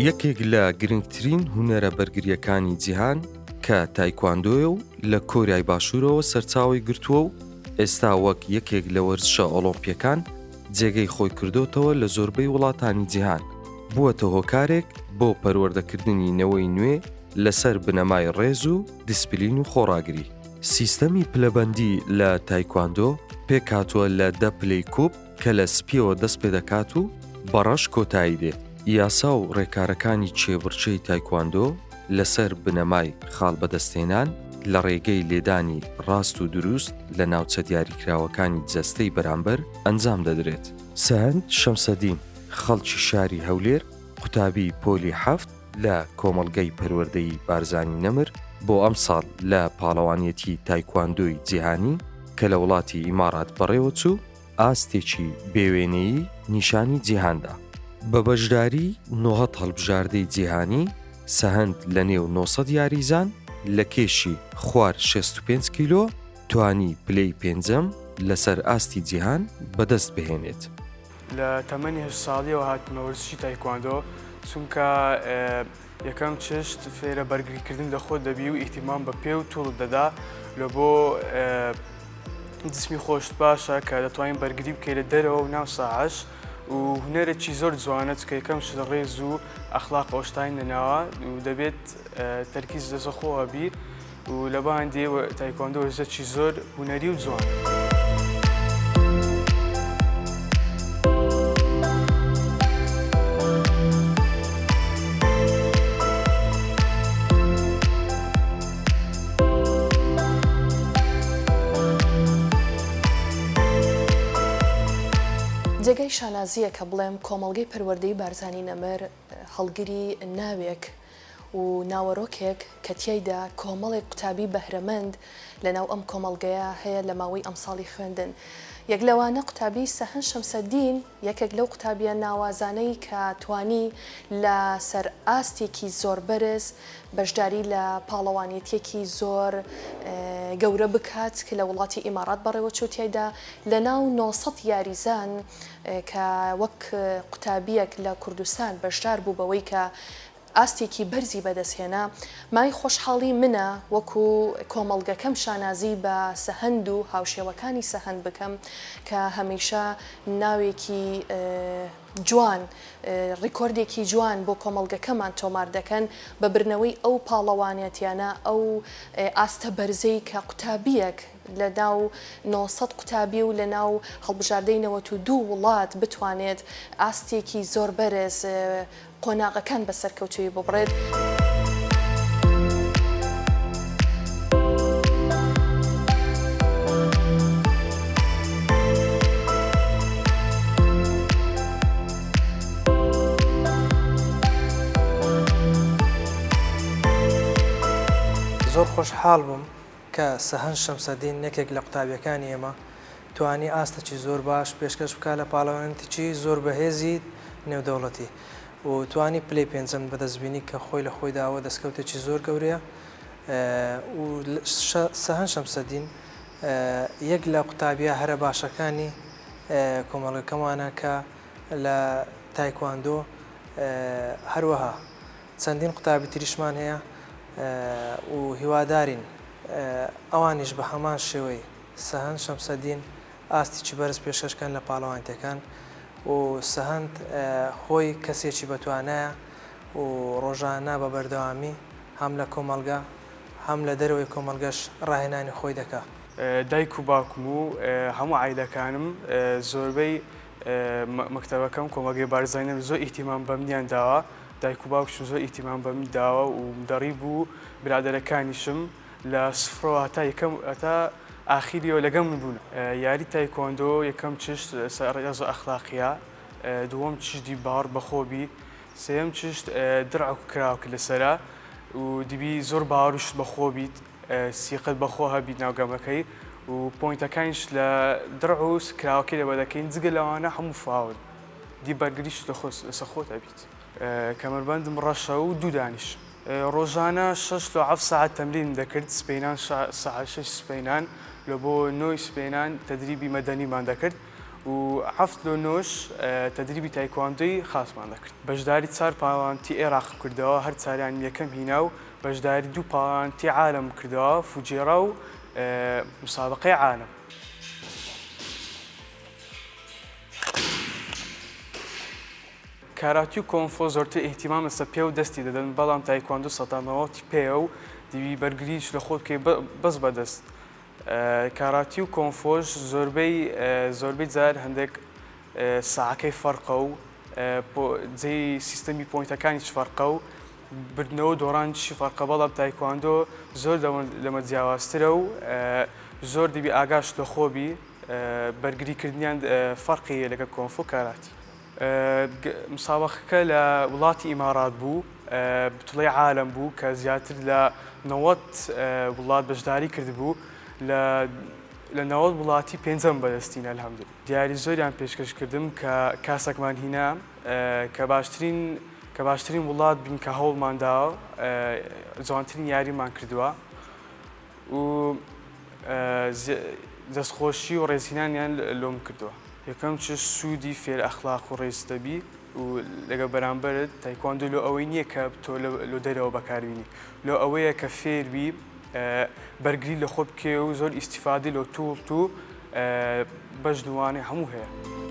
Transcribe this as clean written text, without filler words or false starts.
یەکێک لە گرنگترین هونەرە بەرگرییەکانی جیهان کە تایکواندۆیە و لە کۆریای باشوورەوە سەرچاوەی گرتووە و ئێستا وەک یەکێک لە وەرزشە ئۆڵۆمپییەکان جێگەی خۆی کردۆتەوە لە زۆربەی وڵاتانی جیهان، بووەتە هۆکارێک بۆ پەروەردەکردنی نەوەی نوێ لەسەر بنەمای ڕێز و دیسپلین و خۆڕاگری. سیستەمی پلەبەندی لە تایکواندۆ پێکهاتووە لە دە پلەی کوپ کە لە سپییەوە دەست پێدەکات و بە ڕەش کۆتایی دێت. یاسا و ڕێکارەکانی کێبڕکێی تایکواندۆ لەسەر بنەمای خاڵ بەدەستهێنان لە ڕێگەی لێدانی ڕاست و دروست لە ناوچە دیاریکراوەکانی جەستەی بەرامبەر ئەنجام دەدرێت. سەهەند شەمسەدین، خەڵکی شاری هەولێر، قوتابی پۆلی حەفت لە کۆمەڵگەی پەروەردەیی بارزانی نەمر، بۆ ئەمساڵ لە پاڵەوانیەتی تایکواندۆی جیهانی کە لە وڵاتی ئیماڕات بەڕێوەچوو، ئاستێکی بێوێنەیی نیشانی جیهان دا. بە بەشداری نۆهەد هەڵبژاردەی جیهانی، سەهەند لە نێو 900 یاریزان لە کێشی خوار 65 کیلۆ توانی پلەی پێنجەم لەسەر ئاستی جیهان بەدەست بهێنێت. لە تەمەنی هەشت ساڵیەوە هاتمە وەرزشی تایکواندۆ، چونکە یەکەم چشت فێرە بەرگریکردن لە خۆت دەبی و ئیهتیمام بە پێ و توڵت دەدا لە بۆ جسمی خۆشت باشە کە دەتوانین بەرگری بکەی لە دەرەوە و ناو ساعەش و هونەرێکی زۆر جوانە چکە یەکەم شت ڕێز و ئەخلاق ئەوشتانی لەناوە و دەبێت تەرکیز لەسەر خۆ هەبی و لەبان دێ و تایکواندۆ وەرزشێکی زۆر هونەری و جوان. جێگای شانازییە کە بڵێم کۆمەڵگەی پەروەردەی بارزانی نەمر هەڵگری ناوێک و ناوەرۆکێک کە تیایدا کۆمەڵێک قوتابی بەهرەمەند لەناو ئەم کۆمەڵگەیە هەیە لە ماوەی ئەمساڵی خوێندن. یەک لەوانە قوتابی سەهەند شەمسەدین یەکێک لەو قوتابیە ناوازانەی کە توانی لە سەر ئاستێکی زۆر بەرز بەشداری لە پاڵەوانێتیەکی زۆر گەورە بکات کە لە وڵاتی ئیماڕات بەڕێوەچوو تیایدا لەناو 900 یاریزان کە وەک قوتابیەک لە کوردستان بەشدار بوو بەوەی کە ئاستێکی بەرزی بەدەستهێنا، مایەی خۆشحاڵی منە وەکو کۆمەڵگەکەم شانازی بە سەهەند و هاوشێوەکانی سەهەند بکەم کە هەمیشە ناوێکی جوان ڕیکۆردێکی جوان بۆ کۆمەڵگەکەمان تۆمار دەکەن بە بردنەوەی ئەو پاڵەوانێتیانە ئەو ئاستە بەرزەی کە قوتابیەک لە ناو 900 قوتابی و لە ناو هەڵبژاردەی 92 وڵات بتوانێت ئاستێکی زۆر بەرز قۆناغەکان بە سەرکەوتوویی ببڕێت. زۆر خۆشحاڵ بووم کە سەهەند شەمسەدین یەکێک لە قوتابیەکانی ئێمە توانی ئاستێکی زۆر باش پێشکەش بکات لە پاڵەوانێتیی زۆر بەهێزی نێودەوڵەتی و توانی پلەی پێنجەم بەدەست بینی کە خۆی لە خۆیدا ئەوە دەستکەوتێکی زۆر گەورەیە و سەهەند شەمسەدین یەک لە قوتابیە هەرە باشەکانی کۆمەڵگەکەمانە کە لە تایکواندۆ هەروەها چەندین قوتابی تریشمان هەیە و هیوادارین ئەوانیش بە هەمان شێوەی سەهەند شەمسەدین ئاستێکی بەرز پێشکەش کەن لە پاڵەوانێتیەکان و سەهەند خۆی کەسێکی بەتوانایە و ڕۆژانە بە بەردەوامی هەم لە کۆمەڵگە هەم لە دەرەوەی کۆمەڵگەش ڕاهێنانی خۆی دەکا. دایک و باوکم و هەموو عایلەکانم زۆربەی مەکتەبەکەم کۆمەڵگەی بارزانیم زۆر ئیهتیمام بەمنیان داوە دایک و باوکشم زۆر ئیهتیمام بەمن داوە و مدەڕیب و برادەرەکانیشم لە سفرەوە هەتا یەکەم هەتا ئاخیریەوە لەگەڵ من بوون. یاری تایکۆندۆ یەکەم چشت ڕێز و ئەخلاقیە، دووەم چشت دی باوەڕ بەخۆ بی، سێیەم چشت درع کراوە لەسەرە و دبی زۆر باوەڕیشت بەخۆ بیت، سیقەت بەخۆ هەبیت ناو گەمەکەی و point ەکانیش لە درع و کراوەکەی لەبەر دەکەین جگە لەوانە هەموو فاول دی بەرگریشت لەسەر خۆت ئەبیت. کەمەربەندم ڕەشە و دوو دانیش. ڕۆژانە شەش لۆ حەفت سەعات تەمرینم دەکرد، سبەینان سەعات شەش سبەینان لۆ بۆ نۆی سبەینان تەدریبی مەدەنیمان دەکرد. و حەفت لۆ نۆش تەدریبی تایکواندۆی خاسمان دەکرد. بەشداری چار پاڵەوانێتی ئێراقم کردەوە، هەر چاریانم یەکەم هینا و بەشداری دوو پاڵەوانێتی عالەمم کردەوە، فوجێرا و مسابقەی عالەم. کاراتی و کۆنفۆ زۆرتر ئیهتیمام لەسەر پێ و دەستی دەدەن، بەڵام تایکواندۆ سەتا نەوەتی پێیە و دەبی بەرگریش لە خۆت بکەی بەس بە دەست. کاراتی و کۆنفۆش زۆربەی زۆربەی جار هەندێک ساعەکەی فەرقە و جێی سیستەمی point ەکانیش فەرقە و بردنەوە دۆڕانیشی فەرقە بەڵام تایکواندۆ زۆر لەمە جیاوازترە و زۆر دەبی ئاگاش لە خۆبی بەرگری کردنیان فەرقی هەیە لەگەڵ کۆنفۆ کاراتی. مسابەقەکە لە وڵاتی ئیمارات بوو، بتوڵەی عالەم بوو کە زیاتر لە 90 وڵات بەشداری کردبوو لە لە 90 وڵاتی پێنجەم بەدەستین الحمدللە. دیاری زۆریان پێشکەش کردم کە کاسەکمان هینا کە باشترین کە باشترین وڵات بین کە هەوڵمان داوە جوانترین یاریمان کردووە و دەستخۆشی و ڕێزهینانیان لۆم کردووە. یەکەم چ سوودی فێر ئەخلاق و ڕێز دەبی و لەگەڵ بەرامبەرت تایکواندۆ لۆ ئەوەی نییە کە تۆ لۆ دەرەوە بەکاربینی لۆ ئەوەیە کە فێربی بەرگری لە خۆت بکەی و زۆر ئیستیفادەی لۆ توڵت و بەژن و وانەی هەموو هەیە.